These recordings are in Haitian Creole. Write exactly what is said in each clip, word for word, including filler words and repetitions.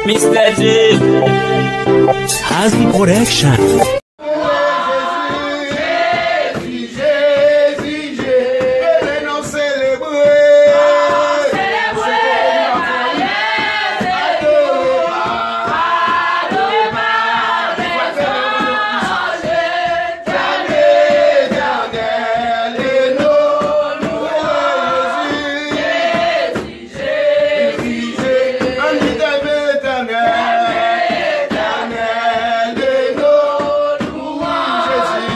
Mister J. Hazy Production. Jezi, Jezi, Jezi, nou selebre. Selebre. Adore. Adore. Jezi, Jezi, Jezi, ann di Tèm Etènèl, Etènèl de nou, louanj Jezi.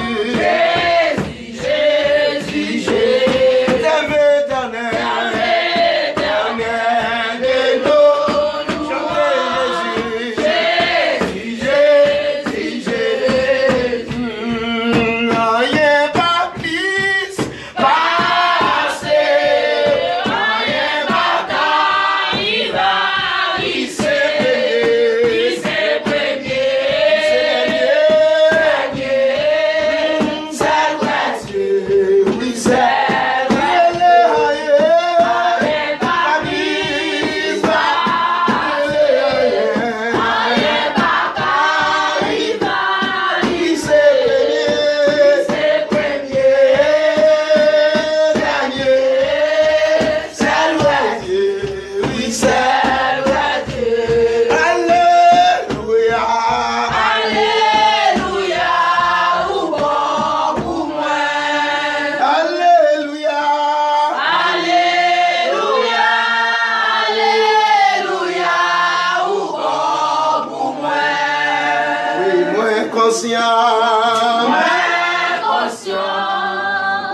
Jezi, Jezi, Jezi, Tèm Etènèl, Etènèl de nou, chante Jezi. Jezi, Jezi, Jezi, mm, anyen pa plis pase, anyen pa ka rivalize. Li se premye, li se dènye, dènye. Sèl vrè Dye, wi, sèl vrè Dye. Anyen pa plis pase, anyen pa ka rivalize. Li se premye, li se premye, dènye. Sèl vrè Dye, wi, sèl vrè Dye. Alelouya. Alelouya, ou bon pou mwen. Alelouya. Alelouya, alelouya, ou bon pou mwen. Wi, mwen konsyan. Mwen konsyan.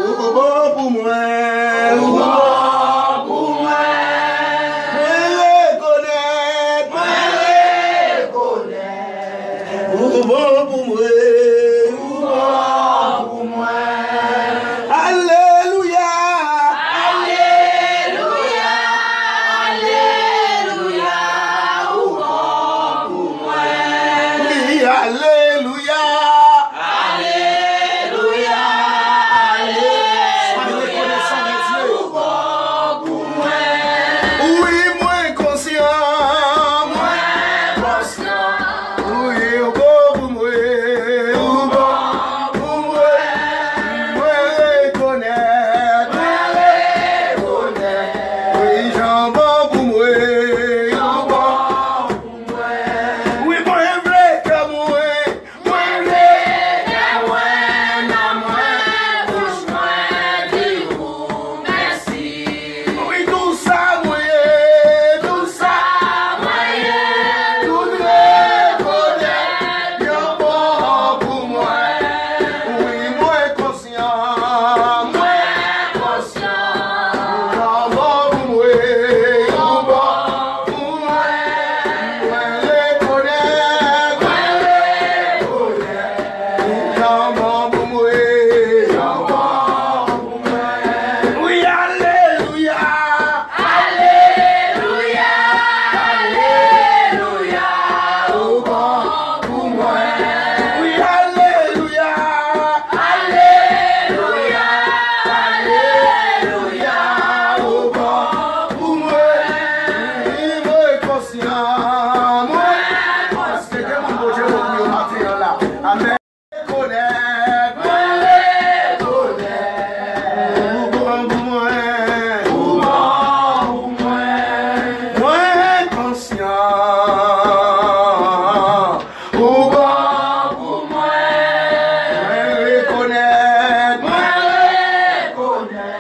Ou bon pou mwen. Ou bon pou mwen. Mwen rekonèt. Mwen rekonèt. Ou bon pou mwen. Ou bon pou mwen. Alelouya. Alelouya. Alelouya. Ou bon pou mwen. Wi, alelouya. Alelouya, alelouya, ou bon pou mwen. Wi, mwen konsyan, mwen konsyan. Wi, ou bon pou mwen, ou bon pou mwen. Mwen rekonèt, mwen rekonèt. Wi, jan bon pou mwen, ou bon pou mwen. Wi, mwen vle kè mwen. Mwen vle kè mwen, nanm mwen, bouch mwen di ou mèsi. Wi, tout sa mwen ye, tout sa mwen ye, tout rekonèt, yo bon pou mwen. Wi, mwen konsyan, mwen konsyan, yo bon pou mwen, yo bon pou mwen. Mwen rekonèt, mwen rekonèt, jan bon pou mwen, jan bon pou mwen. Wi, alelouya. Alelouya, alelouya, ou bon pou mwen. Wi, alelouya. Alelouya, alelouya, ou bon pou mwen. Wi, mwen konsyan, mwen konsyan. Mete moun Bondye bon pou yo maten an la. Amèn. Rekonèt, mwen rekonèt. Ou bon pou mwen, ou bon pou mwen. Mwen konsyan. Ou bon pou mwen. Mwen rekonèt, mwen rekonèt.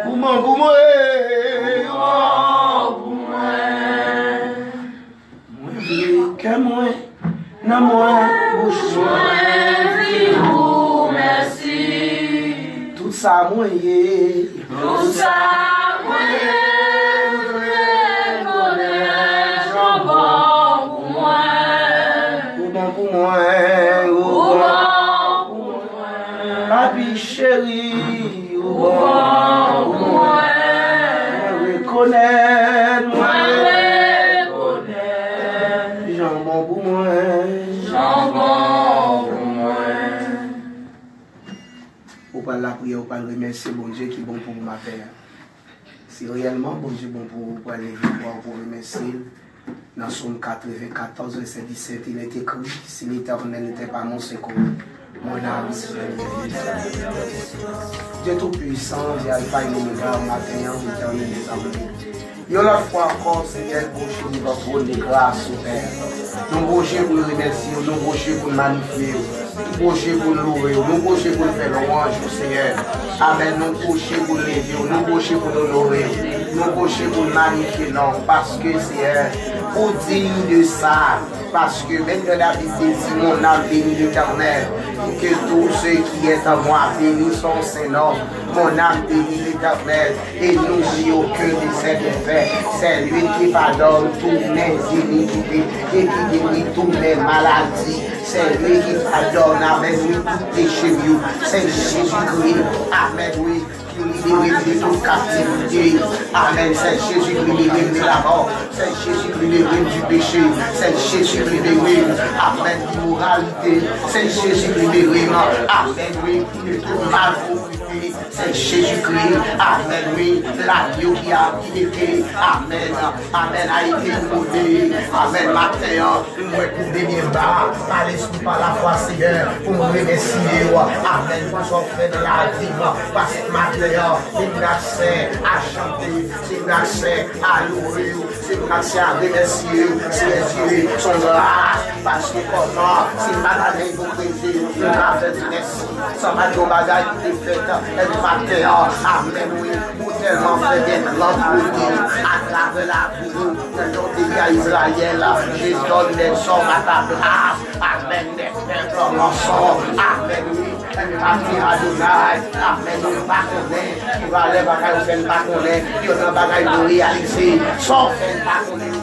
Ou bon pou mwen, ou bon pou mwen. Mwen vle kè mwen, nanm mwen, bouch mwen di ou mèsi. Tout sa mwen ye. Tout sa mwen ye, tout rekonèt, jan bon pou mwen. Ou bon pou mwen, ou bon pou mwen. Papi cheri, ou bon pou mwen. Mwen rekonèt, mwen rekonèt, jan bon pou mwen. Jan bon pou mwen. Ou pral lapriyè, ou pral remèsye Bondye ki bon pou ou maten an. Si reyèlman Bondye bon pou ou, ou pral leve vwa ou pou remèsye l. Dans Psaume quatre-vingt-quatorze, verset dix-sept, il est écrit, si l'Éternel n'était pas mon secours, mon âme serait perdue. Dieu Tout-Puissant, Dieu Alpha et Omega, maten an, Etènèl dèzame. Yon lòt fwa ankò, Senyè, nou pwoche devan twòn de gras ou, Pè. Nou pwoche pou n remèsye w, nou pwoche pou n manifye w, nou pwoche pou n louwe w, nou pwoche pou n fè lwanj ou, Senyè. Amèn. Nou pwoche pou n leve w, nou pwoche pou n onore w, nou pwoche pou n manifye non w, paske, Senyè, ou digne de sa. Paske menm jan David te di, mon âme bénit l'Éternel, et que tout ce qui est en moi bénisse son saint nom. Mon âme bénit l'Éternel et n'oublie aucun de ses bienfaits. C'est lui qui pardonne toutes mes iniquités et qui guérit toutes mes maladies. C'est lui qui pardonne, amèn, oui, tout péché, oui. C'est Jésus-Christ, amèn, oui, qui libère de toute captivité. Amèn. C'est Jésus qui libère de la mort. C'est Jésus qui libère du péché. C'est Jésus qui libère, amèn, d'immoralité. C'est Jésus qui libère, amèn, oui, de tout mal. C'est Jésus-Christ, amèn, oui, l'agneau qui a été, amèn, amèn, a été immolé, amèn, maten an, mwen koube byen ba, pa lespri, pa lafwa, Senyè, pou mwen remèsye w, amèn, pou sa w fè nan lavi m, paske maten an, se yon aksè a chante, se yon aksè a louwe w, se yon aksè a remèsye w, Senyè Dye, se yon gras, paske kòman, se pa bagay pou prese, nou ka fè di mèsi. Sa pa t yon bagay ki te fèt, e, maten an. Amèn, wi. Ou tèlman fè de gran pwodui atravè lavi nou. Nan non de Izrayèl, je donne des hommes à ta place. Amèn, des peuples en mon nom. Amèn, wi. E maten, Adonay, amèn, nou pa konnen ki valè bagay ou fè n pa konnen. Yo nan bagay nou reyalize. Sa w fè n pa konnen.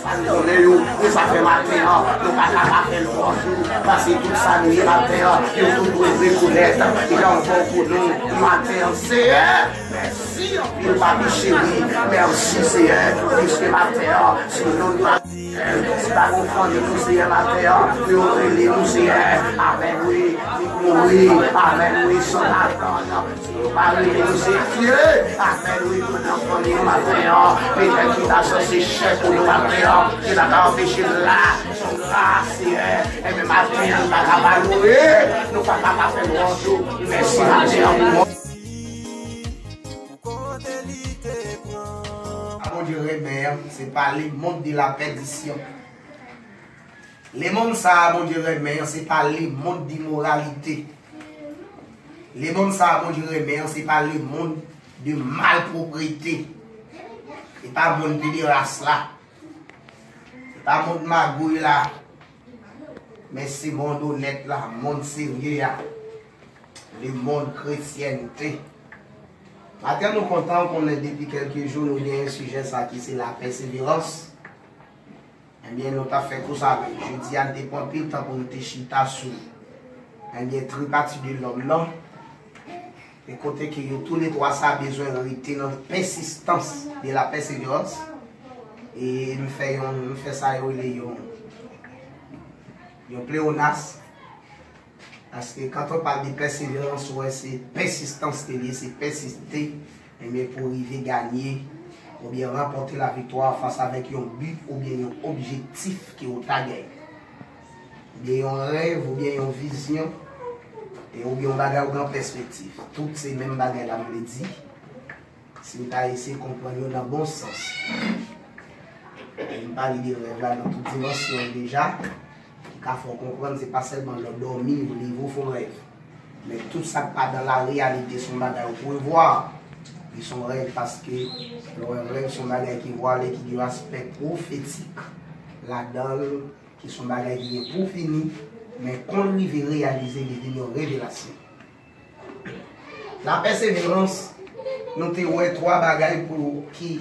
Konnen yo, e sa fè maten an, nou pa ka pa fè lwanj ou, paske tout sa nou ye maten an, yo tout dwe rekonèt, e jan w fè pou nou, maten an, Seyè, mèsi anpil, papi cheri, mèsi, Seyè, piske maten an, si nou pa, si pa gon fanmi nou, Seyè, maten an, pou yo rele nou, Seyè, amèn, wi, li mouri, amèn, wi, san atann. Si yo pa rele nou, se Dye. Amèn, wi, pou nan fanmi nou maten an. Petèt ki ta sanse chè pou nou maten an, ki ta ka anpeche n la. Son gras, Seyè. Enben, maten an, nou pa ka pa louwe. Nou pa ka pa fè lwanj ou. Mèsi maten an pou mwen. A Bondye renmen an, se pa lemonn de la pèdisyon. Lemonn sa a Bondye renmen an, se pa lemonn de moralite. Lemonn sa a Bondye renmen an, se pa lemonn de malpropreté. Se pa monn pederas la. Se pa monn magouy la. Men se monn onèt la, monn serye a. Lemonn kretyènte. Maten nou kontan konnen depi kèlke jou nou genyen sijè sa ki se la pèseverans. Ebyen, nou t ap fè kou sa menm. Jodi a, n te pran anpil tan pou nou te chita sou, ebyen, tripati de lòm nan. E kote ke yo toulètwa sa bezwen rete nan pèsistans de la pèseverans. E m fè yon, m fè sa yo rele yon, yon pleonas. Paske quand on parle de persévérance, ou wè se pèsistans ke li ye, se pèsiste, ebyen, pou rive ganye oubyen ranpòte laviktwa fas avèk yon bi oubyen yon objektif ke ou ta genyen. Oubyen yon rèv, oubyen yon vizyon, e oubyen yon bagay ou gen an pèspektiv. Tout se menm bagay la m vle di. Si w ta eseye konprann yo nan bon sans. E m pale de rèv la nan tout dimansyon l deja, ki ka fè w konprann se pa sèlman lè w dòmi, w leve, w fè w rèv. Men tout sa k pa dan la reyalite se yon bagay ou prevwa. Li se yon rèv paske lè w wè rèv se yon bagay ki vwale, ki gen yon aspè pwofetik ladan l, ki se yon bagay ki gen pou fini, men kon l rive reyalize, li vin yon revelasyon. La pèseverans, nou te wè twa bagay pou ki,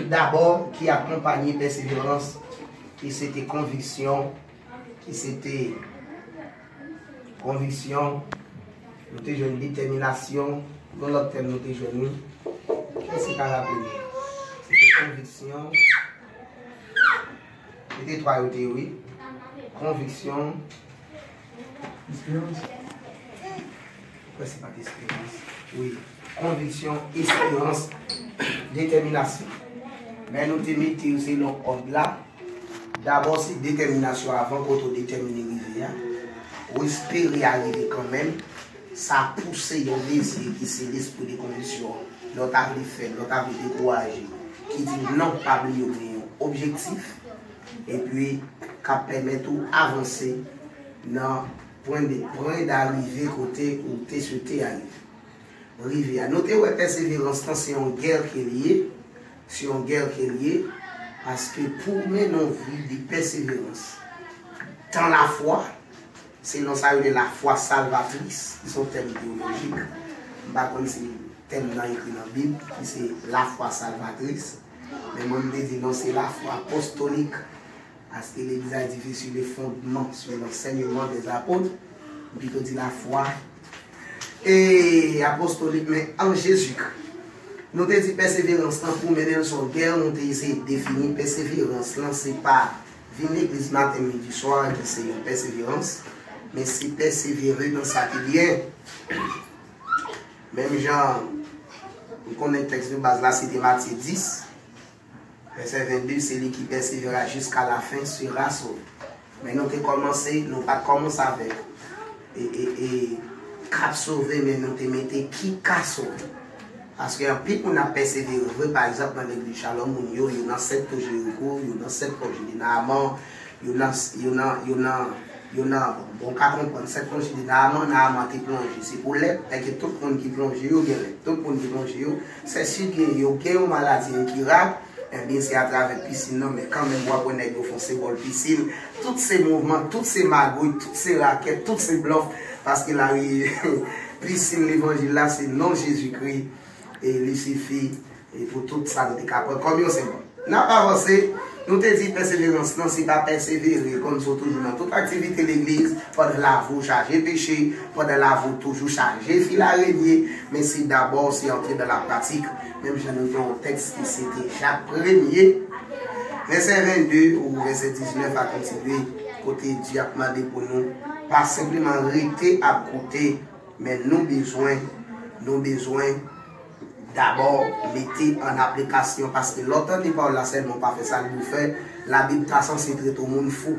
dabò, ki akonpanye pèseverans, ki se te konviksyon, ki se te konviksyon, nou te jwenn detèminasyon, yon lòt tèm nou te jwenn, wi. Kiyès ki ka raple nou? Se te konviksyon, se te twa yo te ye, wi. Konviksyon, Esperans. Kwè se pa t esperans. Wi. Konviksyon, esperans, detèminasyon. Men nou te mete yo selon òd la. Dabò, se detèminasyon avan kote w detèmine rive a. Ou espere arive kanmenm. Sa pouse yon dezi ki se lespri de konviksyon. Lè w ta vle fè, lè w ta vle dekouraje. Ki di non, pa bliye w gen yon objektif. Epi, k ap pèmèt ou avanse nan pwen de, pwen darive kote ou te swete arive. Rive a. Nou te wè pèseverans lan se yon gè ke l ye, se yon gè ke l ye, paske pou w mennen yon vi de pèseverans, dans la foi, selon sa yo rele la foi salvatrice, ki se yon tèm teyolojik, m pa konn si tèm nan ekri nan Bib, ki se la foi salvatrice, men mwen m te di non, se la foi apostolique, paske legliz a edifye sou le fondman, sou lansèyman dè apot, m pito di la foi e apostolik, men an Jezikri. Nou te di pèseverans lan pou mennen l se yon gè, nou te eseye defini pèseverans lan, se pa vin legliz maten, midi, swa ki se yon pèseverans, men se pèsevere nan sa ki byen. Menm jan nou konnen tèks de baz la, se te Matye dis, vèsè vennde, celui qui persévérera jusqu'à la fin sera sauvé. Men nou te kòmanse, nou pa t kòmanse avèk e, e, e k ap sove, men nou te mete ki ka sove. Paske anpil moun ap pèsevere vre, pa egzanp, nan legliz Shalom, moun yo, yo nan sèt to Jeriko, yo nan sèt pòch de Naaman, yo nan, yo nan, yo nan, yo nan, bon, bon, w ka konprann, sèt pòch de Naaman, Naaman te plonje. Se pou lèp, èske tout moun ki plonje yo gen lèp? Tout moun ki plonje yo, se si gen, yo gen yon maladi enkirab, Ebyen, se atravè pisin nan, men kanmenm w ap wè nèg yo fè yon senbòl pisin. Tout se mouvman, tout se magouy, tout se rakèt, tout se blòf, paske lari pisin levanjil la, se non Jezikri, e li sifi e pou tout sa nou te ka pran kòm yon senbòl. N ap avanse, nou te di pèseverans lan, se pa pèsevere, konn sa w toujou nan tout aktivite legliz, pandan lavi w chaje peche, pandan lavi w toujou chaje fil arenye, men se dabò, se antre dans la pratique. Menm jan nou gen yon tèks ki se te Jak premye, vèsè vennde ou vèsè diznèf a kontinye, kote Dye ap mande pou nou pa senpleman rete ap koute, men nou bezwen, nou bezwen dabò mete an aplikasyon, paske lè w tande pawòl la sèlman, w pa fè sa l dwe fè, Labib ta sanse trete w moun fou.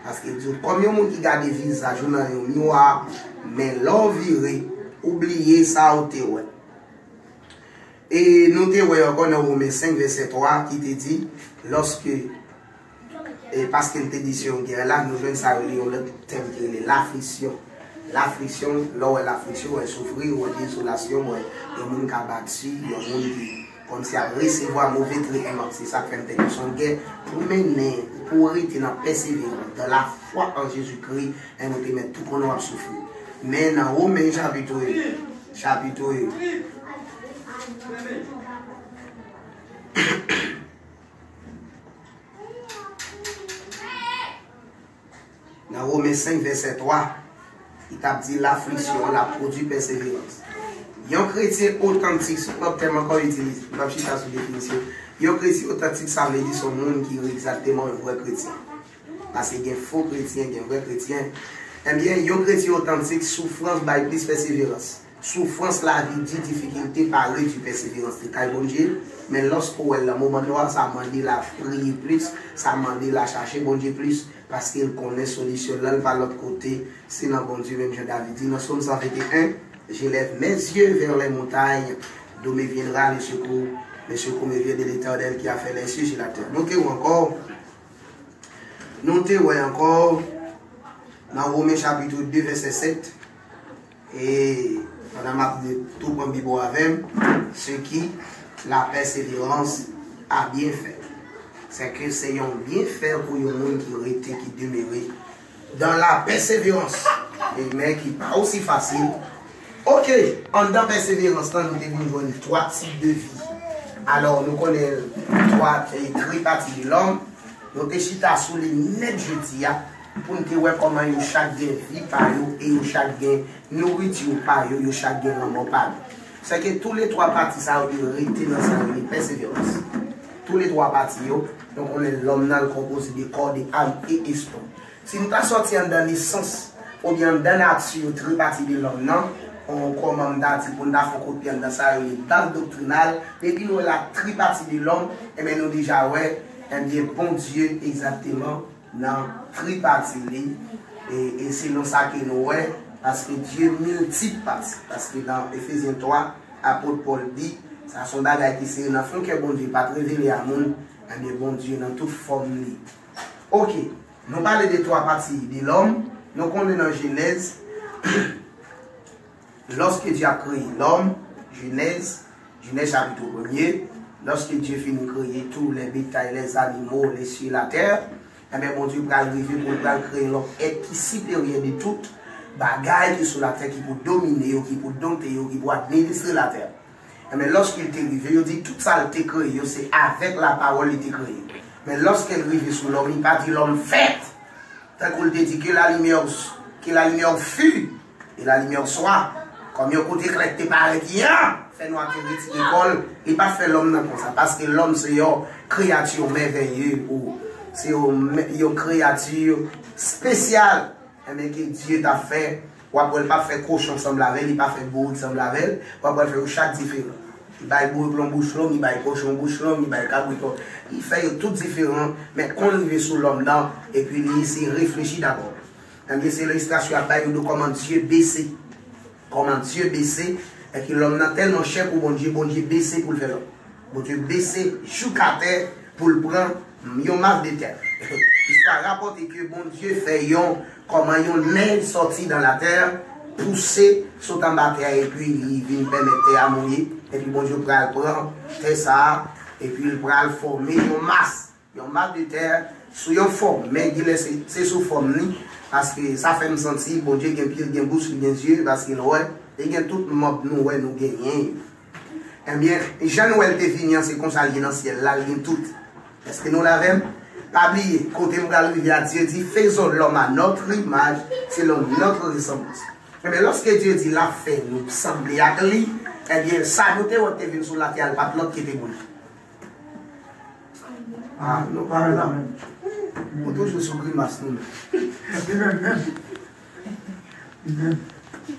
Paske l di w kòm yon moun ki gade vizaj ou nan yon miwa, men lè w vire, ou bliye sa w te wè. E nou te wè ankò nan Women senk vèsè twa ki te di, lòske, e paske n te di se yon gè la, nou jwenn sa yo rele yon lòt tèm ki rele lafliksyon. Lafliksyon, lè w wè lafliksyon, w wè soufri, w wè dezolasyon, w wè yon moun k abati, yon moun ki kòmsi ap resevwa move tretman. Se sa k fè m te di se yon gè pou mennen, pou w rete nan pèseverans, dans la foi en Jésus-Christ, e nou te mèt tou konnen w ap soufri. Men nan Women chapit, chapit Nan Women senk vèsè twa, li t ap di lafliksyon an ap pwodui pèseverans. Yon kretyen otantik, se yon lòt tèm ankò itilize, m p ap chita sou definisyon. Yon kretyen otantik, sa vle di se yon moun ki egzakteman yon vrè kretyen. Paske gen fo kretyen, gen vrè kretyen. Ebyen, yon kretyen otantik, soufrans bay plis pèseverans. Soufrans lavi di, difikilte pa redui pèseverans li kay Bondye, men lòske w wè l nan moman nwa, sa mande l a priye plis, sa mande l a chache Bondye plis, paske l konnen solisyon l lan, l pa lòt kote, se nan Bondye, menm jan David di nan Sòm san venteyen, Je lève mes yeux vers les montagnes, d'où me viendra le secours? Le secours me vient de l'Éternel qui a fait les cieux et la terre. Nou te wè ankò, nou te wè ankò nan Women chapit de vèsè sèt, e pandan m ap li, tou pran Bib ou avè m, ce qui la persévérance a bien fait. Se ke se yon byenfè pou yon moun ki rete, ki demere dans la persévérance. E men ki pa osi fasil. Oke, anndan pèseverans lan, nou te vin jwenn twa tip de vi. Alò, nou konnen twa, e, tri pati de lòm. Nou te chita sou li nèt jodi a, pou n te wè kòman yo chak gen vi pa yo, e yo chak gen nouriti pa yo, yo chak gen lanmò pa yo. Sèke toulètwa pati sa yo te rete nan sa yo rele pèseverans. Toulètwa pati yo, nou konnen lòm nan l konpoze de kò, de am e estonk. Si n ta sòti anndan nesans, oubyen anndan nati yo, tri pati de lòm nan, on, kòman m ta di, pou n ta fè on kout pye anndan sa yo rele baz doktrinal, depi nou wè la tri pati de lòm, ebyen nou deja wè Ebyen, Bondye egzakteman nan tripati li, e, e selon sa ke nou wè, paske Dye miltipati, paske nan Efezyen twa, apot Pòl di, sa se yon bagay ki sere nan fon kè Bondye, pa t revele a moun, ebyen, Bondye nan tout fòm li. Oke, nou pale de twa pati de lòm, nou konnen nan Jenèz, lòske Dye ap kreye lòm, Jenèz, Jenèz chapit premye, lòske Dye fin kreye tous les bétails, les animaux, les cieux, la terre, enben, Bondye pral rive pou l pral kreye lòm èt ki siperyè de tout bagay ki sou latè, ki pou domine yo, ki pou dote yo, ki pou administre latè. Enben, lòske l te rive, yo di tout sa l te kreye yo, se avèk lapawòl li te kreye yo. Men lòske l rive sou lòm, li pa di lòm fèt. Tankou l te di, que la lumière, que la lumière fût, et la lumière soit. Kòm yon kout eklè te parèt, yan! Fènwa te retire kò l, li pa t fè lòm nan konsa, paske lòm se yon kreyati mèvèye, ou se yon, yon kreyati espesyal. Enben, ke Dye t ap fè, w ap wè l p ap fè kochon sanble avè l, li pa fè bourik sanble avè l, w ap wè l fè yo chak diferan. Li bay bourik lan bouch long, li bay kochon bouch long, li bay kabrit long. Li fè yo tout diferan, men kon l rive sou lòm nan, epi li eseye reflechi dabò. Ebyen, se ilistasyon ap bay nou de kòman Dye bese. Kòman Dye bese, e ke lòm nan tèlman chè pou Bondye, Bondye bese pou l fè lòm. Bondye bese jouk atè pou l pran yon mas de tè. Istwa rapòte ke Bondye fè yon, kòman yon nèg sòti dan latè, pouse sot anba tè a, epi li vin pèmèt tè a mouye, epi Bondye pral pran tè sa a, epi l pral fòme yon mas. Yon mas de tè sou yon fòm, men genlè se, se sou fòm li, paske sa fè m santi Bondye gen pye, l gen bouch, li gen zye, paske l wè, li gen tout manm nou wè nou genyen yo. Ebyen, jan nou wè l te vini an, se konsa l ye nan syèl la, l gen tout. Èske nou la avè m? Pa bliye, kote m pral rive a, Dye di, faisons l'homme à notre image, selon notre ressemblance. Ebyen, lòske Dye di l ap fè nou sanble ak li, ebyen, sa nou te wè k te vin sou latè a, l pa t lòt ki te moun. Ah, nou pa la. Ou toujou sou grimas nou menm. Li menm menm. Li menm.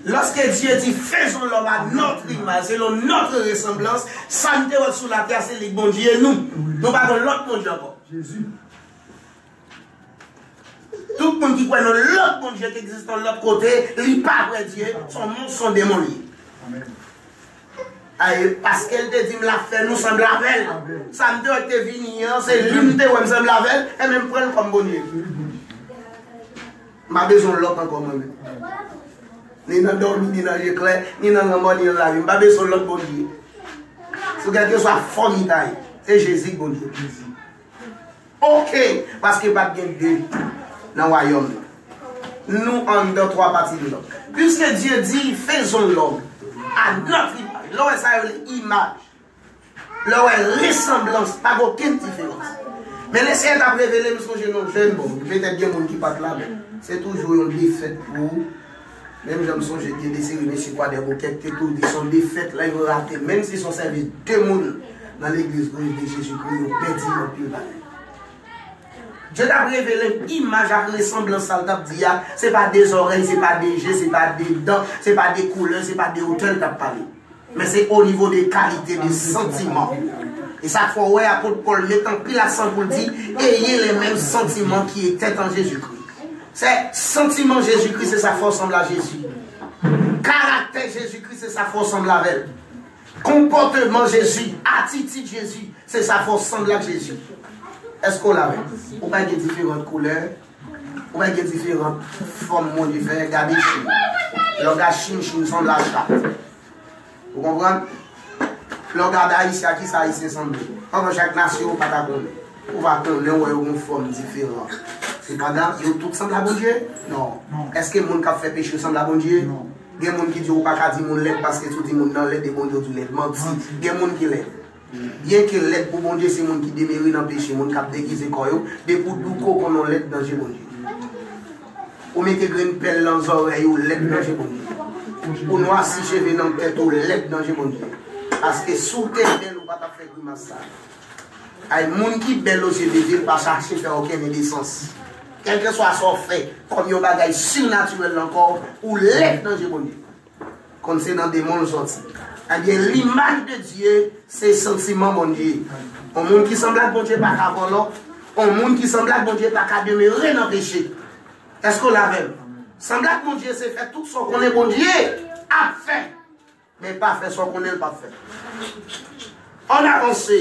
Lorsque Dieu dit, faisons l'homme à notre image, selon notre ressemblance, sa n te wè sou latè a, se li k Bondye nou. Nou pa gen lòt Bondye ankò. Jezi. Tout moun ki kwè nan lòt Bondye ki egziste yon lòt kote, li pa vrè Dye, se yon mons, se yon demon li ye. Amèn. Ay, paske l te di m l ap fè nou sanble avè l. Amèn. Sa m te wè k te vini an, se li m te wè m sanble avè l, e menm pran l kòm Bondye. M pa bezwen yon lòt ankò mwen menm. Ni nan dòmi, ni nan je klè, ni nan lanmò, ni nan lavi. M pa bezwen yon lòt Bondye. Sou kèlkeswa fòm li ta ye, se Jezi k Bondye. Oke, paske pa t gen de nan wayòm nan. Nou anndan twa pati de lòm. Puisque Dieu dit, faisons l'homme à notre image. Lè w wè sa yo rele imaj. Lè w wè resanblans, pa gen okenn diferans. Men Lesenyè t ap revele m sonje nan jèn, bon, petèt gen moun ki pa t la, men se toujou yon defèt pou ou. Menm jan m sonje gen de seri mesye Kwadèboukè ki te toujou di se yon defèt lè yo rate, menm si se yon sèvis de moun nan legliz glorifye Jezikri, yo pèdi anpil bagay. Dye t ap revele m imaj ak resanblans sa l t ap di a, se pa de zòrèy, se pa de je, se pa de dan, se pa de koulè, se pa de otè l t ap pale. Men se o nivo de kalite de santiman. E sa k fè w wè apot Pòl met anpil aksan pou l di, ayez les mêmes sentiments qui étaient en Jésus-Christ. Se santiman Jezikri, se sa k fè w sanble a Jezi. Karaktè Jezikri, se sa k fè w sanble avè l. Konpòteman Jezi, atitid Jezi, se sa k fè w sanble ak Jezi. Èske w la avè m? Ou pa gen diferan koulè, ou pa gen diferan fòm Bondye fè, gade Chin. Lè w gade Chin, Chin sanble a chat. Ou konprann? Lè w gade Ayisyen, a kisa Ayisyen sanble? Pandan chak nasyon, ou pa ta konnen. Ou va konnen, ou wè yo gen fòm diferan. Sepandan, yo tout sanble a Bondye? Non. Non. Èske moun k ap fè peche yo sanble a Bondye? Non. Gen moun ki di ou pa ka di moun lèd paske si w di moun nan lèd, e Bondye w di w lèd. Manti. Manti. Gen moun ki lèd. Byenke lèd pou Bondye se moun ki demere nan peche, moun k ap degize kò yo, depi w douko konnen w lèd nan je Bondye. Ou mete grenn pèl nan zòrèy ou, lèd nan je Bondye. Ou nwasi cheve nan tèt ou, lèd nan je Bondye. Paske si w te bèl, ou pa t ap fè grimas sa. Ay, moun ki bèl aux yeux de Dieu pa chache fè okenn endesans. Kèlkeswa sa w fè, kòm yon bagay sinatirèl nan kò w, ou lèd nan je Bondye. Konn se nan demon l sòti. Ebyen, limaj de Dye, se santiman Bondye. Yon moun ki sanble ak Bondye pa ka vòlò. Yon moun ki sanble ak Bondye pa ka demere nan peche. Èske w la avè m? Sanble ak Bondye, se fè tout sa w konnen Bondye ap fè. Men pa fè sa w konnen l p ap fè. Ann avanse.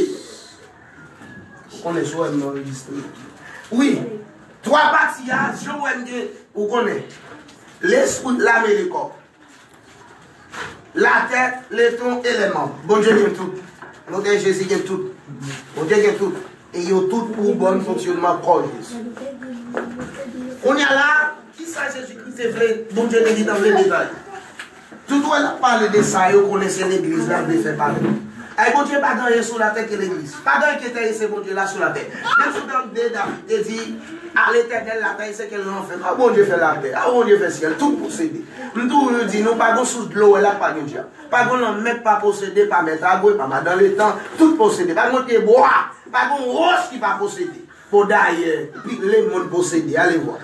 Ou konnen si w wè m nan rejistre. Wi. Twa pati a, jan w wè m gen, ou konnen. Lespri, lame, lekò. Latè, letan, elèman. Bondye gen tout. Motè Jezi gen tout. Bondye gen tout. E yo tout pou bòn fonksyonman kò Jezi. Kounye a la, kisa Jezikri te vle, Bondye te gentan vle detay? Tout wè l ap pale de sa, yo konnen se legliz la vle fè pale. Ay, Bondye pa gen anyen sou latè ke legliz. Pa gen anyen ki enterese Bondye la sou latè. Menm si w tande David te di, A Letènèl, latè e se ke l ranfle. A Bondye fè latè, a Bondye fè syèl, tout posede. M toujou di nou, pa gen sous dlo wè la k pa gen dyab. Pa gen lanmè k pa posede, pa mèt a gwe, pa madan letan, tout posede. Pa gen pye bwa, pa gen wòch ki pa posede. Bon, dayè, pi lemonn posede, ale vwa.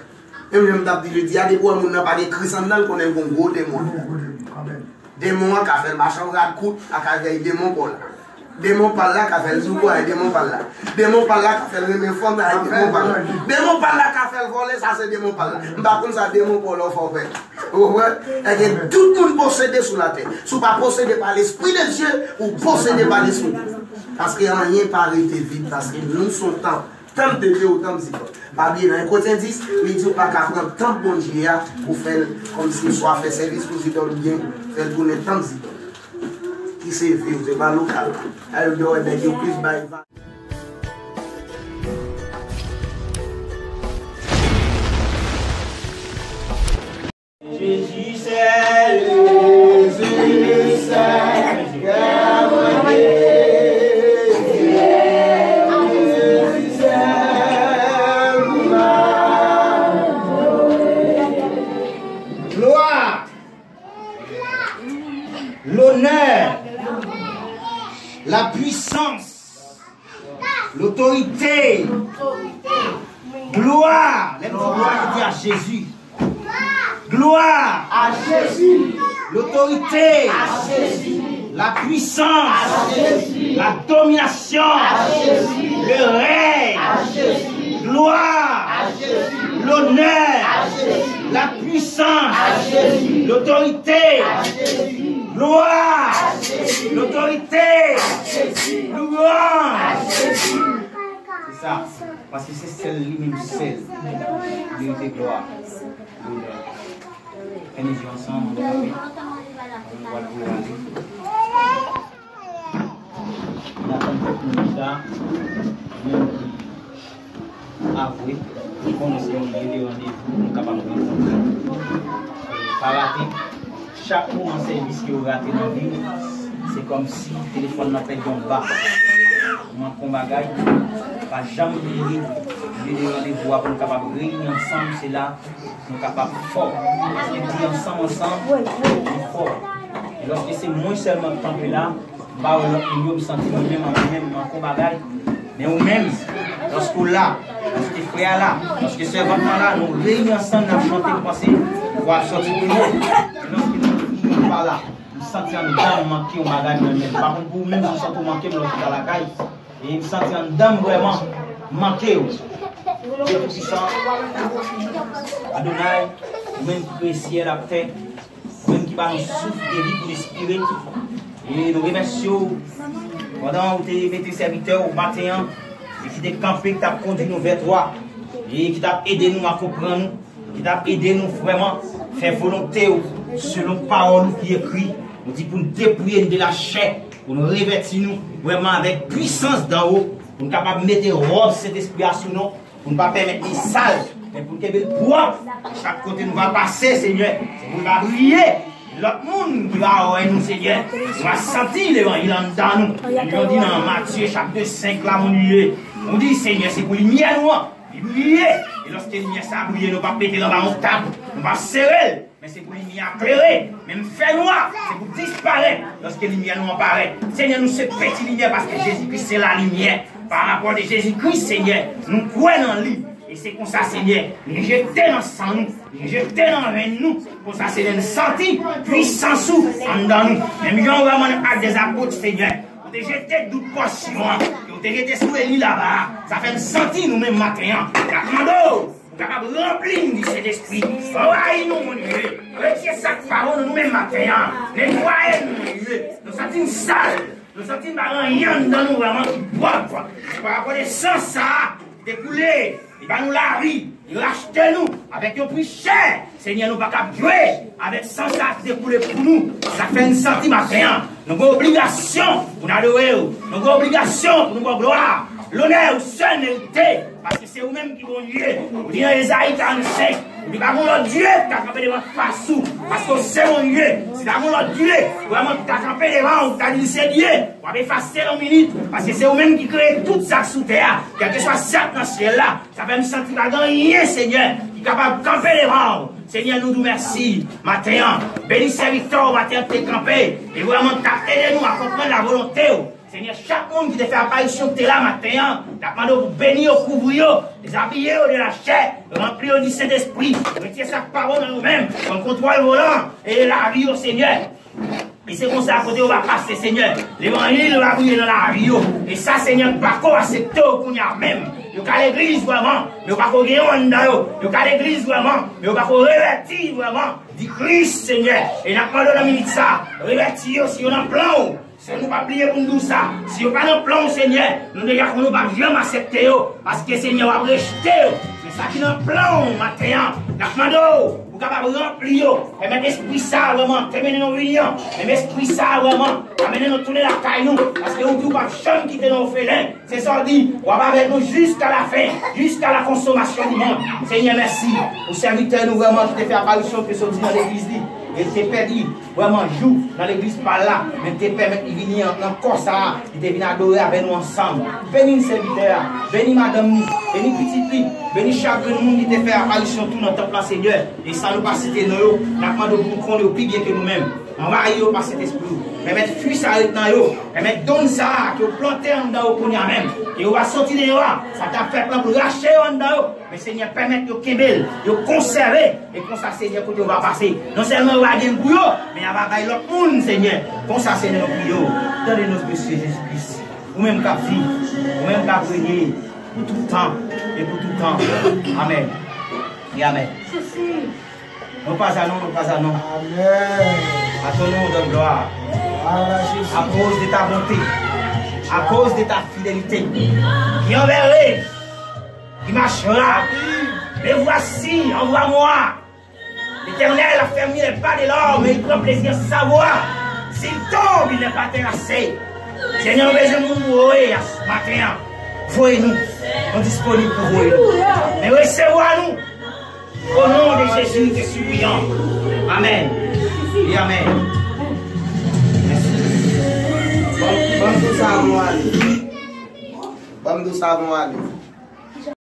Menm jan m t ap di jodi a, depi w wè moun nan pa gen Kris anndan l, konnen l gen yon gwo demon anndan l. Demon an ka fè l mache an rad kout, a ka fè l demon pa w la. Demon pa l la ka fè l sou bwa, e demon pa l la. Demon pa l la ka fè l renmen fanm, sa e demon pa l la. Demon pa l la ka fè l vòlè, sa se demon pa l la. M pa konn sa demon pa w la w fè w fè. Ou konprann? Èske tout moun posede sou latè? Si w pa posede pa Lespri de Dye, ou posede pa Lespri de Dye. Paske anyen pa rete vid, paske nou se yon tanp. Tanp de Dye ou tanp Zidòn. Pa bliye nan en Korentyen dis, li di ou pa ka pran tanp Bondye a pou fè l kòmsi swa fè sèvis pou Zidòn oubyen fè l tounen tanp Zidòn. Ki se vi w, se pa lokal la. Ayodò wè nèg yo plis bay va. Jezi sèl, Jezi sèl, kè mwen Jezi sèl, glwa, lonè, lapwisans, lotorite, glwa. Lè m di glwa, yo di a Jezi. Glwa. A Jezi. Lotorite. A Jezi. Lapwisans. A Jezi. Ladominasyon. A Jezi. Le rèy. A Jezi. Glwa. A Jezi. Lonè. A Jezi. Lapwisans. A Jezi. Lotorite. A Jezi. Glwa. A Jezi. Lotorite. A Jezi. Lwanj. A Jezi. Se sa. Paske se sèl li menm sèl ki merite glwa. Fèmen je w ansanm, nou kanpe. Nou pral voye ale. N ap tann kèk minit la, nou avwe, nou konnen se yon lye de randevou pou nou kapab rankontre. Pa rate, chak moman sèvis ke w rate nan vi w, se kòmsi telefòn nan pèdi yon ba. Ou manke yon bagay, pa janm bliye lye de randevou a pou nou kapab reyini ansanm, se la nou kapab fò. Paske di ansanm, ansanm, nou fò. E lòske se mwen sèlman k kanpe la, m pa wè lòt moun yo, m santi mwen menm an mwen menm, m manke yon bagay. Men ou menm, lòske w la, lòske frè a la, lòske sèvant lan la, nou reyini ansanm, n ap chante, nou panse vwa ap sòti pi wo. E lòske nou pa la, m santi anndan m manke yon bagay mwen menm. M pa konn pou ou menm si w santi w manke m lè w chita lakay. E m santi anndan m vrèman manke w. Dye Toupisan, Adonay, ou menm ki kreye syèl ak tè, ou menm ki ba nou souf de vi pou respire. E nou remèsye w pandan ou te mete sèvitè w maten an, e ki te kanpe, ki t ap kondui nou vè twa, e ki t ap ede nou a konprann ou, ki t ap ede nou vrèman fè volonte w selon pawòl ou ki ekri. Ou di pou n depouye n de lachè, pou n revèti nou vrèman avèk pwisans danwo, pou n kapab mete wòb Sentespri a sou nou, pou n pa pèmèt li sal, men pou n kenbe l pwòp. Chak kote nou va pase, Senyè, se pou n pa briye lòt moun ki va wè nou, Senyè. Nou va santi levanjil anndan nou. Jan w di nan Matye chapit senk la, moun li ye. Ou di, Senyè, se pou limyè nou an li briye. E lòske limyè sa a briye, nou p ap mete l anba yon tab, nou p ap sere l. Men se pou limyè a klere, menm fènwa, se pou disparèt lòske limyè nou an parèt. Senyè, nou se peti limyè paske Jezikri se lalimyè. Pa rapò de Jezikri, Senyè, nou kwè nan li. E E se konsa, Senyè, nou jete nan san nou, nou jete nan venn nou. Konsa, Senyè, nou santi pwisans ou anndan nou. Menm jan ou vrèman nan Actes des Apôtres, Senyè, ou te jete dout pòsyon an, ke ou te jete sou Eli laba a. Sa fè n santi nou menm maten an. N ap mande w, ou kapab ranpli n di Sentespri. Anvayi nou, Bondye. Retire sa k pa bon nan nou menm maten an. Netwaye n, Bondye. Nou santi n sal. Nou santi n pa gen anyen anndan nou vrèman ki pwòp. Pa rapò de san sa a ki te koule, li ba nou lavi, li rachte nou avèk yon pri chè. Senyè, nou pa kab jwe avèk san sa a ki te koule pou nou. Sa fè n santi maten an, nou gen obligasyon pou n adore w. Nou gen obligasyon pou nou ba w glwa, lonè ou sèl merite. Paske se ou menm ki Bondye. Ou di nan Ezayi karannsenk, ou di pa gen lòt dye ki ka kanpe devan fas ou. Paske ou se Bondye. Si ta gen lòt dye vrèman ki ta kanpe devan ou, ki ta di l se dye, w ap efase nan minit. Paske se ou menm ki kreye tout sa k sou tè a. Kèlkeswa sa k nan syèl la, sa fè m santi pa gen anyen, Senyè, ki kapab kanpe devan ou. Senyè, nou di w mèsi maten an. Beni sèvitè w maten an ki te kanpe e vrèman ki t ap ede nou a konprann lavolonte w. Senyè, chak moun ki te fè aparisyon, ki te la maten an, n ap mande w pou beni yo, kouvri yo, dezabiye yo de lachè, ranpli yo di Sentespri, retire sa k pa bon nan yo menm, pran kontwòl volan e lavi yo, Senyè. E se konsa, kote yo va pase, Senyè, levanjil va briye nan lavi yo. E sa, Senyè, pako aksepte yo kounye a menm. Yo ka legliz vrèman, men yo pako gen yon anndan yo. Yo ka legliz vrèman, men yo pako revèti vrèman. Di Kris, Senyè. E n ap mande w nan minit sa, revèti yo si yo nan plan w. Se nou pa bliye pou n di w sa. Si yo pa nan plan w, Senyè, nou deja konnen w p ap janm aksepte yo. Paske, Senyè, w ap rejte yo. Men sa ki nan plan w maten an, n ap mande w pou w kapab ranpli yo. Pèmèt Espri sa a vrèman te mennen nou vini an. Menm Espri sa a vrèman ka mennen nou tounen lakay nou. Paske ou di w p ap janm kite nou òfelen. Se sa w di, w ap avèk nou jiska lafen, jiska la konsomasyon di mond. Senyè, mèsi pou sèvitè nou vrèman ki te fè aparisyon, ki te soti nan legliz li, e te pèdi vrèman jou nan legliz pa l la, men te pèmèt li vini an, nan kò sa a, li te vin adore avèk nou ansanm. Beni sèvitè a, beni madanm li, beni pitit li, beni chak grenn moun ki te fè aparisyon tou nan tanp lan, Senyè. E san nou pa site non yo, n ap mande w pou w konnen yo pi byen ke nou menm. Anvayi yo pa Sentespri w. Pèmèt fwi sa a ret nan yo. Pèmèt don sa a ke w plante anndan yo kounye a menm, ke yo va soti deyò a, sa k ap fèt lan pou rache yo anndan yo. Men, Senyè, pèmèt yo kenbe l, yo konsève. E konsa, Senyè, kote yo va pase, non sèlman yo va gen gou yo, men y a va bay lòt moun, Senyè. Konsa, Senyè, nou priye w. Tande nou, Mesye Jezi Kris. Ou menm k ap viv, ou menm k ap renye pou tout tan e pou tout tan. Amèn. E amèn. Nou pas à nous, nous pas à nous. Amen. À ton nom, on donne gloire. Gloire à Jésus. À cause de ta bonté, à cause de ta fidélité, qui enverrai, qui marchera. Me voici, envoie-moi. L'Éternel a fermi les pas de l'homme et il prend plaisir à sa voix. S'il tombe, il n'est pas terrassé. Senyè, nou bezwen moun pou voye a maten an. Voye nou. Nou disponib pou voye nou. Men resevwa nou. O non de Jezi, te sipliyan. Amèn. E amèn. Mèsi. Ban m, ban m dous avan w ale. Ban m dous avan w ale.